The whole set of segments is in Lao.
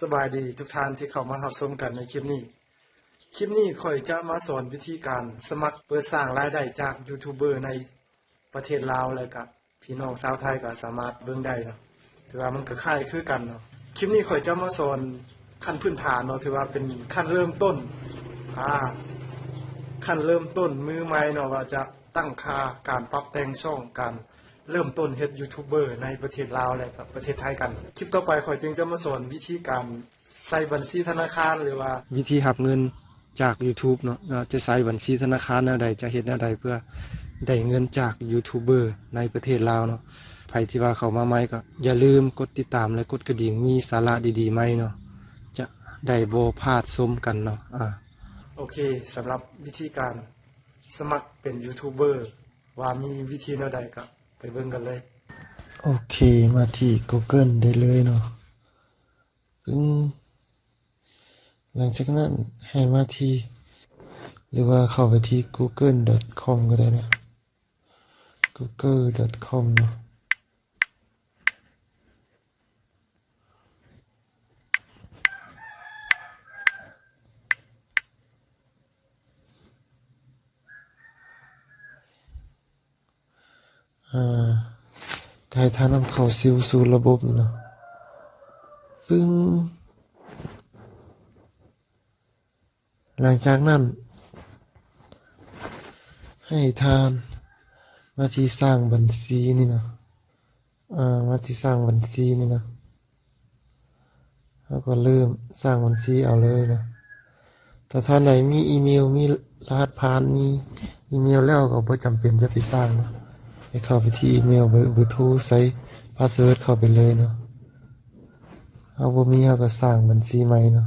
ສະບາຍດີທຸກທ່ານທີ່ເຂົ້າມາຮັບຊົມກັນໃນຄລິບນີ້. ຄລິບນີ້ຂ້ອຍຈະມາສອນວິທີການສະໝັກເປີດສ້າງລາຍໄດ້ຈາກຢູທູບເບີໃນປະເທດລາວ ແລະກະພີ່ນ້ອງຊາວໄທກໍສາມາດເບິ່ງໄດ້ເນາະ. ຖືວ່າມັນກໍຄ້າຍຄືກັນເນາະ. ຄລິບນີ້ຂ້ອຍຈະມາສອນຂັ້ນພື້ນຖານເນາະ, ຖືວ່າເປັນຂັ້ນເລີ່ມຕົ້ນ ອາ ຂັ້ນເລີ່ມຕົ້ນມືໃໝ່ເນາະ ວ່າຈະຕັ້ງຄ່າການປັບແຕ່ງຊ່ອງ ການເລີ່ມຕົ້ນເຮັດຢູທູບເບີໃນປະເທດລາວ ແລະກະປະເທດໄທກັນ. ຄລິບຕໍ່ໄປຂ້ອຍຈຶ່ງຈະມາສອນວິທີການ ໃຊ້ບັນຊີທະນາຄານ ຫຼືວ່າວິທີຮັບເງິນຈາກຢູທູບເນາະ, ວ່າຈະໃຊ້ບັນຊີທະນາຄານແນວໃດ, ຈະເຮັດແນວໃດເພື່ອໄດ້ເງິນຈາກຢູທູບເບີໃນປະເທດລາວເນາະ. ໃຜທີ່ວ່າເຂົ້າມາໃໝ່ກໍຢ່າລືມກົດຕິດຕາມ ແລະ ກົດກະດິ່ງ, ມີສາລະດີໆໃໝ່ເນາະ ຈະໄດ້ບໍ່ພາດຊົມກັນເນາະ. ອາ ໂອເຄ, ສຳລັບວິທີການສະໝັກເປັນຢູທູບເບີ ວ່າມີວິທີແນວໃດ ກໍໄປເບິ່ງກັນເລີຍ. ໂອເຄ, ມາທີ່ກູເກີນໄດ້ເລີຍເນາະ. ປຶ້ງ. ຫຼັງຈາກນັ້ນໃຫ້ມາທີ່ ຫຼືວ່າເຂົ້າໄປທີ່ກູເກີນດອດຄອມກໍໄດ້ນະ, ກູເກີນດອດຄອມເນາະ. ອາ ກາຍທານຳເຂົ້າຊິວສູ່ລະບົບນີ້ເນາະ. ປຶ້ງ. ຫຼັງຈາກນັ້ນ ໃຫ້ທ່ານມາທີ່ສ້າງບັນຊີນີ້ເນາະ. ອາ ມາທີ່ສ້າງບັນຊີນີ້ເນາະ. ເຮົາກໍເລີ່ມສ້າງບັນຊີເອົາເລີຍເນາະ. ຖ້າທ່ານໃດມີອີເມວ ມີລະຫັດຜ່ານ ມີອີເມວແລ້ວ ກໍບໍ່ຈຳເປັນຈະໄປສ້າງເນາະ. ໃຫ້ເຂົ້າໄປທີ່ອີເມວ ເບີ ເບີໂທ ໃສ່ພາສເວີດເຂົ້າໄປເລີຍເນາະ. ເຮົາບໍ່ມີ ເຮົາກໍສ້າງບັນຊີໃໝ່ເນາະ,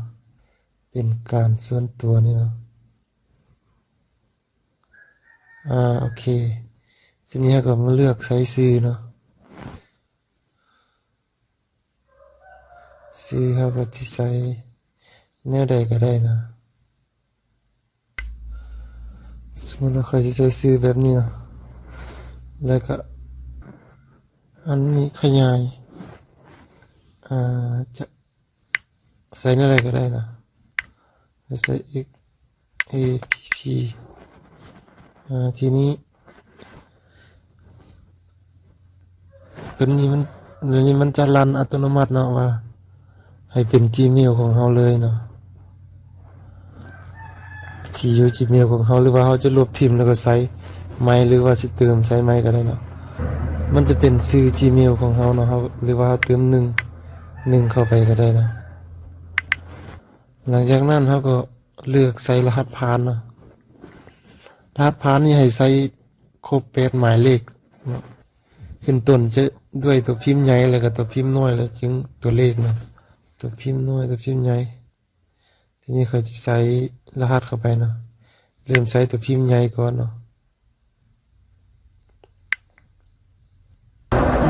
ເປັນການສ່ວນຕົວນີ້ເນາະ. ອາ ໂອເຄ, ທີນີ້ເຮົາກໍມາເລືອກໃສ່ຊື່ເນາະ. ຊື່ເຮົາກໍຊິໃສ່ແນວໃດກໍໄດ້ເນາະ. ສົມມຸດວ່າຂ້ອຍຊິໃສ່ຊື່ແບບນີ້ເນາະ, ແລ້ວກໍອັນນີ້ຂະຫຍາຍ ອາ ຈະໃສ່ແນວໃດກໍໄດ້ເນາະ, ໃສ່ X A P P. ອາ ທີນີ້ ຕົວນີ້ມັນ ຕົວນີ້ມັນຈະລັນອັດຕະໂນມັດເນາະ ວ່າໃຫ້ເປັນ Gmail ຂອງເຮົາເລີຍເນາະ, ທີ່ຢູ່ Gmail ຂອງເຮົາ ຫຼືວ່າເຮົາຈະລົບຖິ້ມແລ້ວກໍໃສ່ໃໝ່ ຫຼືວ່າຊິເຕີມໃສ່ໃໝ່ກໍໄດ້ເນາະ. ມັນຈະເປັນຊື່ Gmail ຂອງເຮົາເນາະ, ເຮົາ ຫຼືວ່າເຮົາເຕີມໜຶ່ງ ໜຶ່ງເຂົ້າໄປກໍໄດ້ເນາະ. ຫຼັງຈາກນັ້ນເຮົາກໍ ເລືອກໃສ່ລະຫັດຜ່ານເນາະ. ລະຫັດຜ່ານນີ້ໃຫ້ໃສ່ຄົບແປດໝາຍເລກເນາະ, ຂຶ້ນຕົ້ນຈະດ້ວຍຕົວພິມໃຫຍ່ ແລ້ວກໍຕົວພິມນ້ອຍ ແລ້ວຈຶ່ງຕົວເລກເນາະ, ຕົວພິມນ້ອຍ ຕົວພິມໃຫຍ່. ທີນີ້ຂ້ອຍຈະໃສ່ລະຫັດເຂົ້າໄປເນາະ, ເລີ່ມໃສ່ຕົວພິມໃຫຍ່ກ່ອນເນາະ.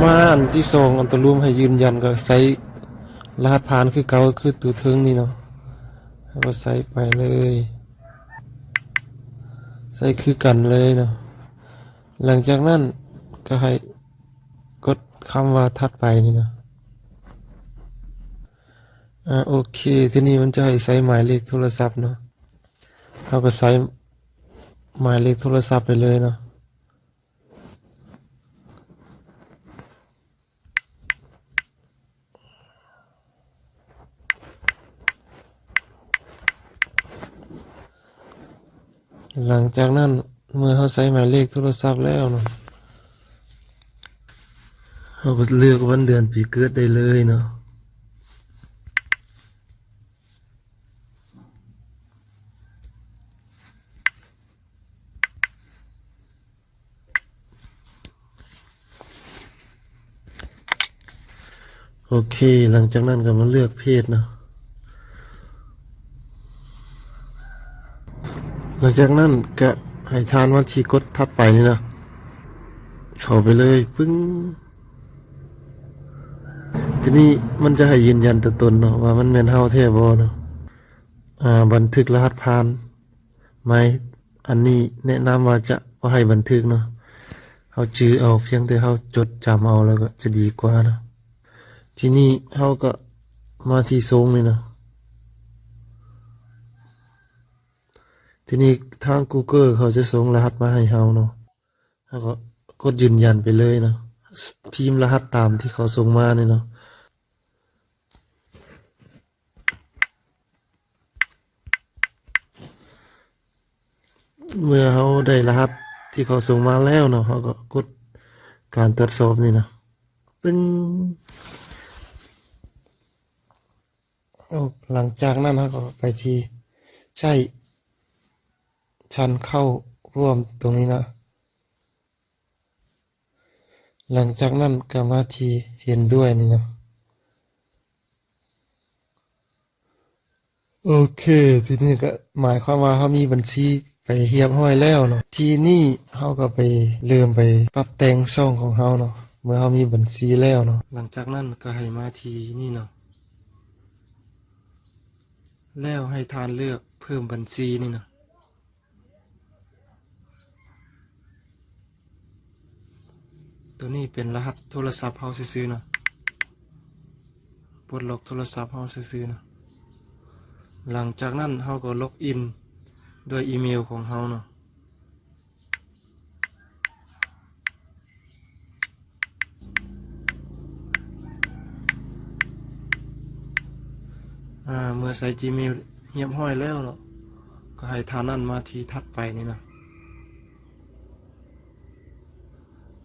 ມາອັນທີສອງ ອັນຕົວລວມໃຫ້ຢືນຢັນ ກໍໃສ່ລະຫັດຜ່ານຄືເກົ່າ ຄືຕົວເທິງນີ້ເນາະ, ເຮົາກໍໃສ່ໄປເລີຍ, ໃສ່ຄືກັນເລີຍເນາະ. ຫຼັງຈາກນັ້ນກໍໃຫ້ກົດຄຳວ່າຖັດໄປນີ້ເນາະ. ອາ ໂອເຄ, ທີນີ້ມັນຈະໃຫ້ໃສ່ໝາຍເລກໂທລະສັບເນາະ, ເຮົາກໍໃສ່ໝາຍເລກໂທລະສັບໄປເລີຍເນາະ. ຫຼັງຈາກນັ້ນ ເມື່ອເຮົາໃສ່ໝາຍເລກໂທລະສັບແລ້ວເນາະ, ເຮົາກໍເລືອກວັນເດືອນປີເກີດໄດ້ເລີຍເນາະ. ໂອເຄ, ຫຼັງຈາກນັ້ນກໍມາເລືອກເພດເນາະ. ຫຼັງຈາກນັ້ນກໍໃຫ້ທ່ານມາທີ່ກົດຖັດໄປນີ້ເນາະ, ເຂົ້າໄປເລີຍ ປຶ້ງ. ທີນີ້ມັນຈະໃຫ້ຢືນຢັນຕົວຕົນເນາະ ວ່າມັນແມ່ນເຮົາແທ້ບໍ່ເນາະ. ອາ ບັນທຶກລະຫັດຜ່ານໃໝ່, ອັນນີ້ແນະນຳວ່າຈະບໍ່ໃຫ້ບັນທຶກເນາະ, ເຮົາຈື່ເອົາ, ພຽງແຕ່ເຮົາຈົດຈຳເອົາແລ້ວກໍຈະດີກວ່າເນາະ. ທີນີ້ເຮົາກໍ ມາທີ່ສົ່ງນີ້ເນາະ. ທີນີ້ທາງ Google ເຂົາຈະສົ່ງລະຫັດມາໃຫ້ເຮົາເນາະ. ເຮົາກໍກົດຢືນຢັນໄປເລີຍເນາະ. ພິມລະຫັດຕາມທີ່ເຂົາສົ່ງມານີ້ເນາະ. ເມື່ອເຮົາໄດ້ລະຫັດທີ່ເຂົາສົ່ງມາແລ້ວເນາະ, ເຮົາກໍກົດການຕວດສອບນີ້ເນາະ. ປຶ້ງ. ຫຼັງຈາກນັ້ນເຮົາກໍໄປທີ່ໃຊ້ຊັ້ນເຂົ້າຮ່ວມຕົງນີ້ເນາະ. ຫຼັງຈາກນັ້ນກໍມາທີ່ເຫັນດ້ວຍນີ້ເນາະ. ໂອເຄ, ທີນີ້ກໍໝາຍຄວາມວ່າເຮົາມີບັນຊີໄປຮຽບຮ້ອຍແລ້ວເນາະ. ທີນີ້ເຮົາກໍໄປເລີ່ມໄປປັບແຕ່ງຊ່ອງຂອງເຮົາເນາະ, ເມື່ອເຮົາມີບັນຊີແລ້ວເນາະ. ຫຼັງຈາກນັ້ນກໍໃຫ້ມາທີ່ນີ້ເນາະ, ແລ້ວໃຫ້ທ່ານເລືອກເພີ່ມບັນຊີນີ້ເນາະ. ຕົວນີ້ເປັນລະຫັດໂທລະສັບເຮົາຊື່ໆເນາະ, ປົດລັອກໂທລະສັບເຮົາຊື່ໆເນາະ. ຫຼັງຈາກນັ້ນເຮົາກໍລັອກອິນດ້ວຍອີເມວຂອງເຮົາເນາະ. ອາ ເມື່ອໃສ່ Gmail ຮຽບຮ້ອຍແລ້ວເນາະ, ກໍໃຫ້ທ່ານນັ້ນມາທີ່ຖັດໄປນີ້ເນາະ.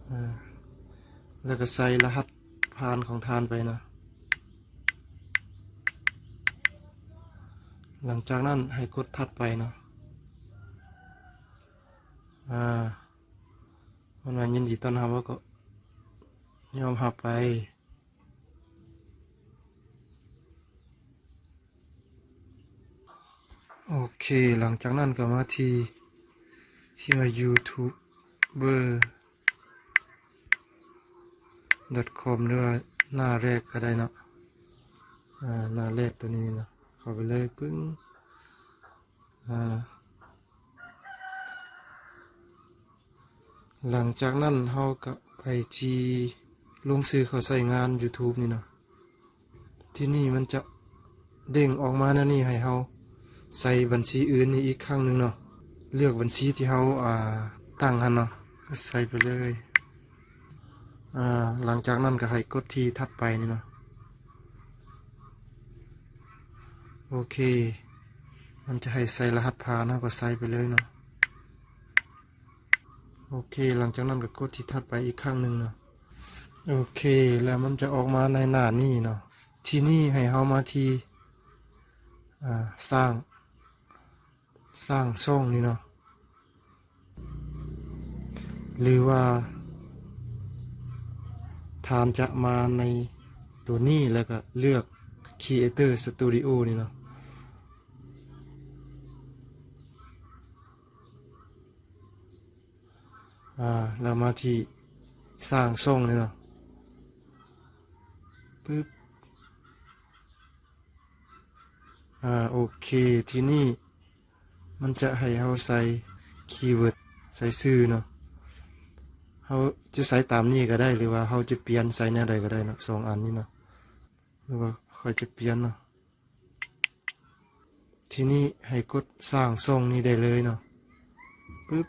ອາ ແລ້ວກໍໃສ່ລະຫັດຜ່ານຂອງທ່ານໄປເນາະ. ຫຼັງຈາກນັ້ນໃຫ້ກົດຖັດໄປເນາະ. ອາ ມັນວ່າຍິນດີຕ້ອນຮັບ, ເຮົາກໍຍອມຮັບໄປ. ໂອເຄ, ຫຼັງຈາກນັ້ນກໍມາທີ່ ທີ່ວ່າ YouTuber dot com ຫຼືວ່າໜ້າແລກກໍໄດ້ເນາະ. ອາ ໜ້າແລກຕົວນີ້ເນາະ, ເຂົ້າໄປເລີຍ. ປຶ້ງ. ອາ ຫຼັງຈາກນັ້ນເຮົາກໍໄປທີ່ລົງຊື່ເຂົ້າໃຊ້ງານ YouTube ນີ້ເນາະ. ທີນີ້ມັນຈະເດ້ງອອກມາແນວນີ້ ໃຫ້ເຮົາໃສ່ບັນຊີອື່ນນີ້ອີກຄັ້ງໜຶ່ງເນາະ. ເລືອກບັນຊີທີ່ເຮົາ ອາ ຕັ້ງຫັ້ນເນາະ, ໃສ່ໄປເລີຍ. ອາ ຫຼັງຈາກນັ້ນກໍໃຫ້ກົດທີ່ຖັດໄປນີ້ເນາະ. ໂອເຄ, ມັນຈະໃຫ້ໃສ່ລະຫັດຜ່ານ, ເຮົາກໍໃສ່ໄປເລີຍເນາະ. ໂອເຄ, ຫຼັງຈາກນັ້ນກໍກົດທີ່ຖັດໄປອີກຄັ້ງໜຶ່ງເນາະ. ໂອເຄ, ແລ້ວມັນຈະອອກມາໃນໜ້ານີ້ເນາະ. ທີນີ້ໃຫ້ເຮົາມາທີ່ ອາ ສ້າງ ສ້າງຊ່ອງນີ້ເນາະ. ຫຼືວ່າທ່ານຈະມາໃນຕົວນີ້ ແລ້ວກໍເລືອກ Creator Studio ນີ້ເນາະ. ອາ ແລ້ວມາທີ່ສ້າງຊ່ອງນີ້ເນາະ. ປຶບ. ອາ ໂອເຄ, ທີນີ້ມັນຈະໃຫ້ເຮົາໃສ່ຄີເວີດ ໃສ່ຊື່ເນາະ. ເຮົາຈະໃສ່ຕາມນີ້ກໍໄດ້ ຫຼືວ່າເຮົາຈະປ່ຽນໃສ່ແນວໃດກໍໄດ້ເນາະ, ສອງອັນນີ້ເນາະ. ຫຼືວ່າຂ້ອຍຈະປ່ຽນເນາະ. ທີນີ້ໃຫ້ກົດສ້າງຊ່ອງນີ້ໄດ້ເລີຍເນາະ. ປຶບ.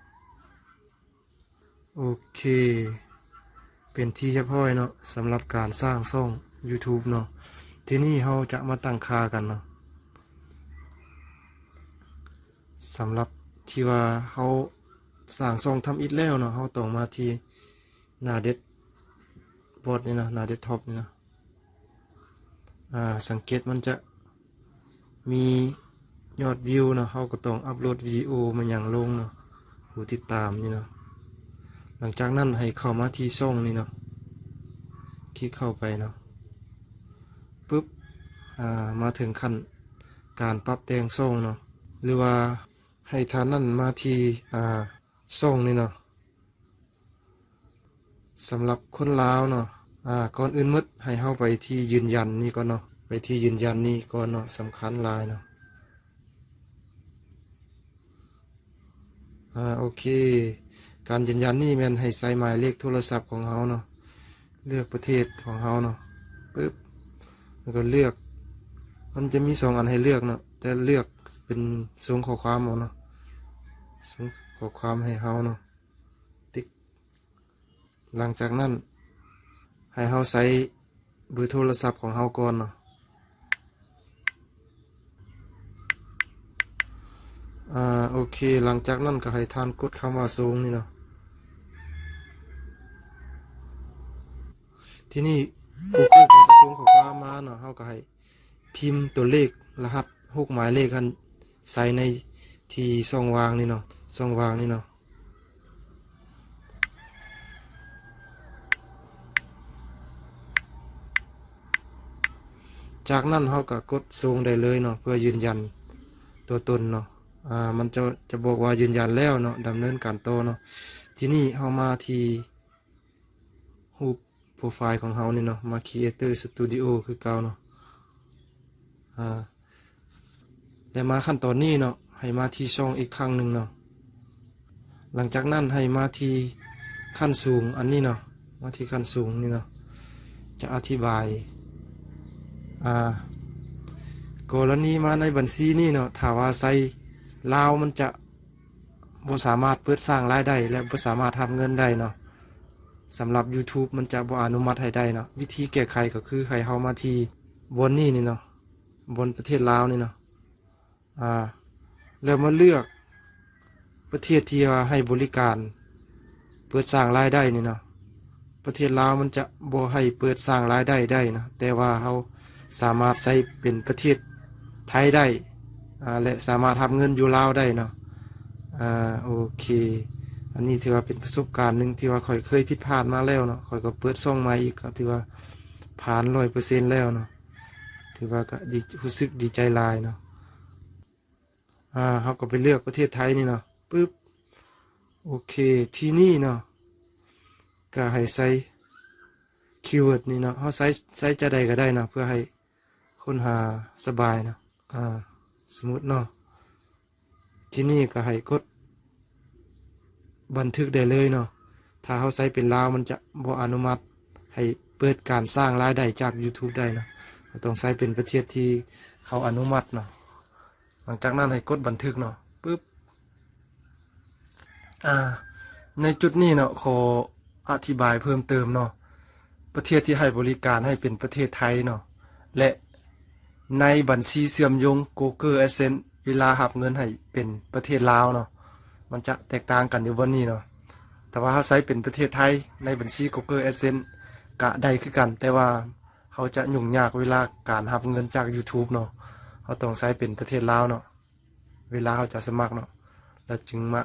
ໂອເຄ, ເປັນທີ່ຮຽບຮ້ອຍເນາະ ສຳລັບການສ້າງຊ່ອງ YouTube ເນາະ. ທີນີ້ເຮົາຈະມາຕັ້ງຄ່າກັນເນາະ. ສຳລັບທີ່ວ່າເຮົາສ້າງຊ່ອງທຳອິດແລ້ວເນາະ, ເຮົາຕ້ອງມາທີ່ໜ້າແດັດບອດນີ້ເນາະ, ໜ້າເດັສທັອບນີ້ເນາະ. ອາ ສັງເກດມັນຈະມີຍອດວິວເນາະ, ເຮົາກໍຕ້ອງອັບໂຫຼດວິດີໂອມາຫຍັງລົງເນາະ, ຜູ້ຕິດຕາມນີ້ເນາະ. ຫຼັງຈາກນັ້ນໃຫ້ເຂົ້າມາທີ່ຊ່ອງນີ້ເນາະ, ຄລິກເຂົ້າໄປເນາະ. ປຶບ. ອາ ມາເຖິງຂັ້ນການປັບແຕ່ງຊ່ອງເນາະ, ຫຼືວ່າໃຫ້ທ່ານນັ້ນມາທີ່ ອາ ຊ່ອງນີ້ເນາະ. ສຳລັບຄົນລາວເນາະ, ອາ ກ່ອນອື່ນໝົດໃຫ້ເຮົາໄປທີ່ຢືນຢັນນີ້ກ່ອນເນາະ, ໄປທີ່ຢືນຢັນນີ້ກ່ອນເນາະ, ສຳຄັນຫຼາຍເນາະ. ອາ ໂອເຄ, ການຢືນຢັນນີ້ແມ່ນໃຫ້ໃສ່ໝາຍເລກໂທລະສັບຂອງເຮົາເນາະ, ເລືອກປະເທດຂອງເຮົາເນາະ. ປຶບ. ແລ້ວກໍເລືອກ ມັນຈະມີສອງອັນໃຫ້ເລືອກເນາະ, ແຕ່ເລືອກເປັນສົ່ງຂໍ້ຄວາມເອົາເນາະ, ສົ່ງຂໍ້ຄວາມໃຫ້ເຮົາເນາະ, ຕິກ. ຫຼັງຈາກນັ້ນໃຫ້ເຮົາໃສ່ເບີໂທລະສັບຂອງເຮົາກ່ອນເນາະ. ອາ ໂອເຄ, ຫຼັງຈາກນັ້ນກໍໃຫ້ທ່ານກົດຄຳວ່າສົ່ງນີ້ເນາະ. ທີນີ້ Google ກໍຈະສົ່ງຂໍ້ຄວາມມາເນາະ, ເຮົາກໍໃຫ້ພິມຕົວເລກ ລະຫັດ ຫົກໝາຍເລກຫັ້ນ ໃສ່ໃນທີ່ຊ່ອງວ່າງນີ້ເນາະ, ຊ່ອງວ່າງນີ້ເນາະ. ຈາກນັ້ນເຮົາກໍກົດສົ່ງໄດ້ເລີຍເນາະ ເພື່ອຢືນຢັນຕົວຕົນເນາະ. ອາ ມັນຈະ ຈະບອກວ່າຢືນຢັນແລ້ວເນາະ, ດຳເນີນການຕໍ່ເນາະ. ທີນີ້ເຮົາມາທີ່ຮູບໂປຣໄຟລ໌ຂອງເຮົານີ້ເນາະ, ມາ Creator Studio ຄືເກົ່າເນາະ. ອາ ແລະ ມາຂັ້ນຕອນນີ້ເນາະ, ໃຫ້ມາທີ່ຊ່ອງອີກຄັ້ງໜຶ່ງເນາະ. ຫຼັງຈາກນັ້ນໃຫ້ມາທີ່ຂັ້ນສູງອັນນີ້ເນາະ, ມາທີ່ຂັ້ນສູງນີ້ເນາະ. ຈະອະທິບາຍ ອາ ກໍລະນີມາໃນບັນຊີນີ້ເນາະ, ຖ້າວ່າໃສ່ລາວມັນຈະບໍ່ສາມາດເປີດສ້າງລາຍໄດ້ ແລະ ບໍ່ສາມາດຮັບເງິນໄດ້ເນາະ. ສຳລັບ YouTube ມັນຈະບໍ່ອະນຸມັດໃຫ້ໄດ້ເນາະ. ວິທີແກ້ໄຂກໍຄືໃຫ້ເຮົາມາທີ່ບ່ອນນີ້ນີ້ເນາະ, ບ່ອນປະເທດລາວນີ້ເນາະ. ອາ ແລ້ວມາເລືອກປະເທດທີ່ວ່າໃຫ້ບໍລິການເປີດສ້າງລາຍໄດ້ນີ້ເນາະ. ປະເທດລາວມັນຈະບໍ່ໃຫ້ເປີດສ້າງລາຍໄດ້ໄດ້ເນາະ, ແຕ່ວ່າເຮົາສາມາດໃຊ້ເປັນປະເທດໄທໄດ້ ອາ ແລະ ສາມາດຮັບເງິນຢູ່ລາວໄດ້ເນາະ. ອາ ໂອເຄ, ອັນນີ້ຖືວ່າເປັນປະສົບການໜຶ່ງທີ່ວ່າຂ້ອຍເຄີຍຜິດພາດມາແລ້ວເນາະ, ຂ້ອຍກໍເປີດຊ່ອງໃໝ່ອີກ ກໍຖືວ່າຜ່ານຮ້ອຍເປີເຊັນແລ້ວເນາະ. ຖືວ່າກໍດີ ຮູ້ສຶກດີໃຈຫຼາຍເນາະ. ອາ ເຮົາກໍໄປເລືອກປະເທດໄທນີ້ເນາະ, ປຶບ ໂອເຄ. ທີນີ້ເນາະ ກໍໃຫ້ໃສ່ຄີເວີດນີ້ເນາະ, ເຮົາໃສ່ ໃສ່ຈະໃດກໍໄດ້ເນາະ ເພື່ອໃຫ້ຄົ້ນຫາສະບາຍເນາະ. ອາ ສົມມຸດເນາະ, ທີນີ້ກໍໃຫ້ກົດບັນທຶກໄດ້ເລີຍເນາະ. ຖ້າເຮົາໃສ່ເປັນລາວ ມັນຈະບໍ່ອະນຸມັດໃຫ້ເປີດການສ້າງລາຍໄດ້ຈາກ YouTube ໄດ້ເນາະ, ເຮົາຕ້ອງໃສ່ເປັນປະເທດທີ່ເຂົາອະນຸມັດເນາະ. ຫຼັງຈາກນັ້ນໃຫ້ກົດບັນທຶກເນາະ, ປຶບ. ອາ ໃນຈຸດນີ້ເນາະ ຂໍອະທິບາຍເພີ່ມເຕີມເນາະ, ປະເທດທີ່ໃຫ້ບໍລິການໃຫ້ເປັນປະເທດໄທເນາະ ແລະ ໃນບັນຊີເຊື່ອມໂຍງ Google AdSense ເວລາຮັບເງິນໃຫ້ເປັນປະເທດລາວເນາະ, ມັນຈະແຕກຕ່າງກັນຢູ່ບ່ອນນີ້ເນາະ. ຖ້າວ່າເຮົາໃຊ້ເປັນປະເທດໄທ ໃນບັນຊີ Google AdSense ກະໄດ້ຄືກັນ, ແຕ່ວ່າເຮົາຈະຫຍຸ້ງຍາກເວລາການຮັບເງິນຈາກ YouTube ເນາະ, ເຮົາຕ້ອງໃຊ້ເປັນປະເທດລາວເນາະ. ເວລາເຮົາຈະສະໝັກເນາະ, ແລ້ວຈຶ່ງມາ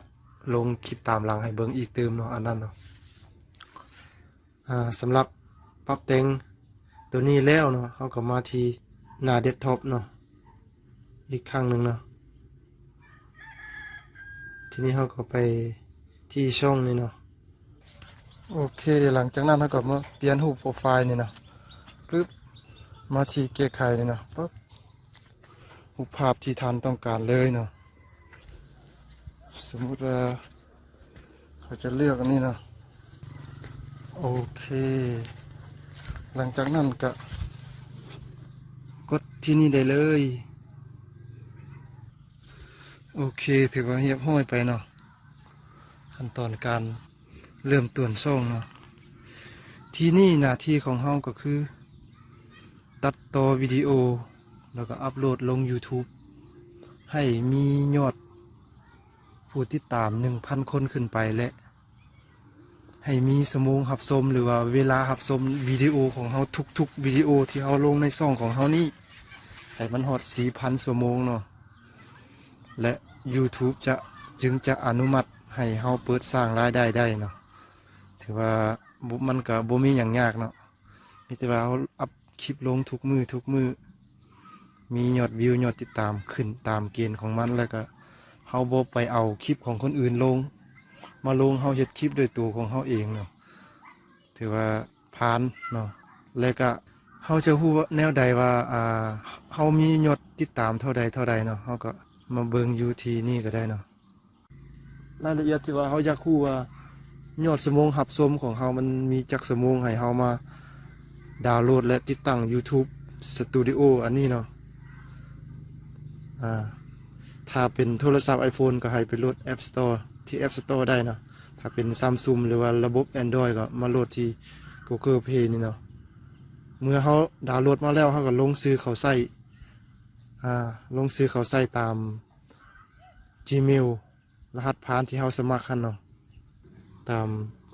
ລົງຄລິບຕາມຫຼັງໃຫ້ເບິ່ງອີກຕື່ມເນາະ, ອັນນັ້ນເນາະ. ອາ ສຳລັບປັບແຕ່ງໂຕນີ້ແລ້ວເນາະ, ເຮົາກໍມາທີ່ໜ້າເດັສທັອບເນາະ ອີກຄັ້ງໜຶ່ງເນາະ. ທີນີ້ເຮົາກໍໄປທີ່ຊ່ອງນີ້ເນາະ. ໂອເຄ, ຫຼັງຈາກນັ້ນເຮົາກໍມາປ່ຽນຮູບໂປຣໄຟລ໌ນີ້ເນາະ, ປຶບ, ມາທີ່ແກ້ໄຂນີ້ເນາະ, ປຶບ. ຮູບພາບທີ່ທ່ານຕ້ອງການເລີຍເນາະ. ສົມມຸດວ່າເຂົາຈະເລືອກອັນນີ້ເນາະ. ໂອເຄ, ຫຼັງຈາກນັ້ນກະກົດທີ່ນີ້ໄດ້ເລີຍ. ໂອເຄ, ຖືວ່າຮຽບຮ້ອຍໄປເນາະ, ຂັ້ນຕອນການເລີ່ມຕົ້ນຊ່ອງເນາະ. ທີນີ້ໜ້າທີ່ຂອງເຮົາກໍຄື ຕັດຕໍ່ວິດີໂອ ແລ້ວກໍອັບໂຫຼດລົງ YouTube ໃຫ້ມີຍອດຜູ້ຕິດຕາມ ໜຶ່ງພັນຄົນຂຶ້ນໄປ ແລະ ໃຫ້ມີຊົ່ວໂມງຮັບຊົມ ຫຼືວ່າເວລາຮັບຊົມວິດີໂອຂອງເຮົາ ທຸກໆວິດີໂອທີ່ເຮົາລົງໃນຊ່ອງຂອງເຮົານີ້ ໃຫ້ມັນຮອດສີ່ພັນຊົ່ວໂມງເນາະ ແລະ YouTube ຈະ ຈຶ່ງຈະອະນຸມັດໃຫ້ເຮົາເປີດສ້າງລາຍໄດ້ໄດ້ເນາະ. ຖືວ່າ ບໍ່ ມັນກະບໍ່ມີຫຍັງຍາກເນາະ. ມີແຕ່ວ່າເຮົາອັບຄລິບລົງທຸກມື້ທຸກມື້ ມີຍອດວິວຍອດຕິດຕາມຂຶ້ນຕາມເກນຂອງມັນ ແລ້ວກະເຮົາບໍ່ໄປເອົາຄລິບຂອງຄົນອື່ນລົງ ມາລົງ, ເຮົາເຮັດຄລິບດ້ວຍໂຕຂອງເຮົາເອງເນາະ ຖືວ່າຜ່ານເນາະ. ແລ້ວກະເຮົາຈະຮູ້ແນວໃດວ່າ ອ່າ ເຮົາມີຍອດຕິດຕາມເທົ່າໃດເທົ່າໃດເນາະ, ເຮົາກະມາເບິ່ງຢູ່ທີ່ນີ້ກະໄດ້ເນາະ. ລາຍລະອຽດທີ່ວ່າເຮົາຢາກຮູ້ວ່າ ຍອດຊົ່ວໂມງຮັບຊົມຂອງເຮົາມັນມີຈັກຊົ່ວໂມງ ໃຫ້ເຮົາມາດາວໂຫຼດ ແລະ ຕິດຕັ້ງ YouTube Studio ອັນນີ້ເນາະ. ອ່າ ຖ້າເປັນໂທລະສັບ iPhone ກໍໃຫ້ໄປໂຫຼດ App Store ທີ່ App Store ໄດ້ເນາະ. ຖ້າເປັນ Samsung ຫຼືວ່າລະບົບ Android ກໍມາໂຫຼດທີ່ Google Play ນີ້ເນາະ. ເມື່ອເຮົາດາວໂຫຼດມາແລ້ວ ເຮົາກໍລົງຊື່ເຂົ້າໃຊ້ ອ່າ ລົງຊື່ເຂົ້າໃຊ້ຕາມ Gmail ລະຫັດຜ່ານທີ່ເຮົາສະໝັກຫັ້ນເນາະ, ຕາມ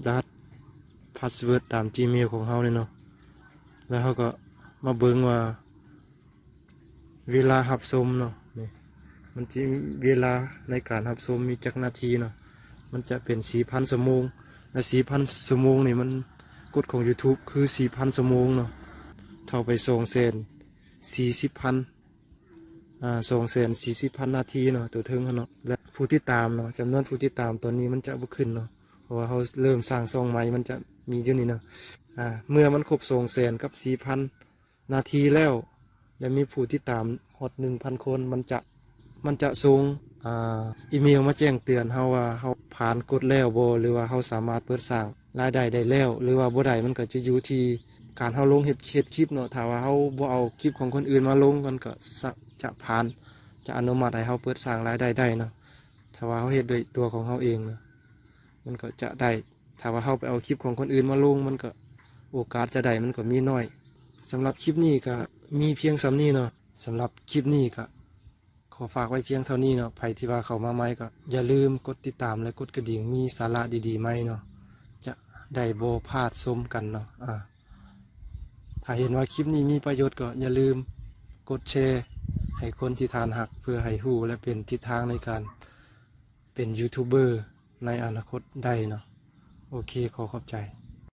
ລະຫັດ password ຕາມ Gmail ຂອງເຮົານີ້ເນາະ. ແລ້ວເຮົາກໍມາເບິ່ງວ່າເວລາຮັບຊົມເນາະ, ນີ້ ມັນຊິເວລາໃນການຮັບຊົມມີຈັກນາທີເນາະ. ມັນຈະເປັນສີ່ພັນຊົ່ວໂມງ ແລະ ສີ່ພັນຊົ່ວໂມງນີ້ມັນ ກົດຂອງ YouTube ຄືສີ່ພັນຊົ່ວໂມງເນາະ, ເທົ່າໄປສອງແສນສີ່ສິບພັນ ອ່າ ສອງແສນສີ່ສິບພັນນາທີເນາະ, ຕົວເທິງຫັ້ນເນາະ. ແລະ ຜູ້ຕິດຕາມເນາະ, ຈຳນວນຜູ້ຕິດຕາມຕອນນີ້ມັນຈະບໍ່ຂຶ້ນເນາະ, ເພາະວ່າເຮົາເລີ່ມສ້າງຊ່ອງໃໝ່ ມັນຈະມີຢູ່ນີ້ເນາະ. ອ່າ ເມື່ອມັນຄົບສອງແສນກັບສີ່ພັນນາທີແລ້ວ ແລະ ມີຜູ້ຕິດຕາມຮອດໜຶ່ງພັນຄົນ ມັນຈະ ມັນຈະສົ່ງ ອ່າ ອີເມວມາແຈ້ງເຕືອນເຮົາວ່າເຮົາຜ່ານກົດແລ້ວບໍ່ ຫຼືວ່າເຮົາສາມາດເປີດສ້າງລາຍໄດ້ໄດ້ແລ້ວ ຫຼືວ່າບໍ່ໄດ້. ມັນກໍຈະຢູ່ທີ່ການເຮົາລົງເຮັດ ເຮັດຄລິບເນາະ. ຖ້າວ່າເຮົາບໍ່ເອົາຄລິບຂອງຄົນອື່ນມາລົງ ມັນກໍ ສະ ຈະຜ່ານ ຈະອະນຸມັດໃຫ້ເຮົາເປີດສ້າງລາຍໄດ້ໄດ້ເນາະ. ຖ້າວ່າເຮົາເຮັດດ້ວຍຕົວຂອງເຮົາເອງເນາະ ມັນກໍຈະໄດ້. ຖ້າວ່າເຮົາໄປເອົາຄລິບຂອງຄົນອື່ນມາລົງ ມັນກໍ ໂອກາດຈະໄດ້ມັນກໍມີໜ້ອຍ. ສຳລັບຄລິບນີ້ກໍມີພຽງສ່ຳນີ້ເນາະ. ສຳລັບຄລິບນີ້ກໍຂໍຝາກໄວ້ພຽງເທົ່ານີ້ເນາະ. ໃຜທີ່ວ່າເຂົ້າມາໃໝ່ກໍຢ່າລືມກົດຕິດຕາມ ແລະ ກົດກະດິ່ງ, ມີສາລະດີໆໃໝ່ເນາະ ຈະໄດ້ບໍ່ພາດຊົມກັນເນາະ. ອາ ຖ້າເຫັນວ່າຄລິບນີ້ມີປະໂຫຍດກໍຢ່າລືມກົດແຊໃຫ້ຄົນທີ່ທ່ານຮັກ ເພື່ອໃຫ້ຮູ້ ແລະ ເປັນທິດທາງໃນການເປັນຢູທູບເບີໃນອະນາຄົດໄດ້ເນາະ. ໂອເຄ ຂໍຂອບໃຈ.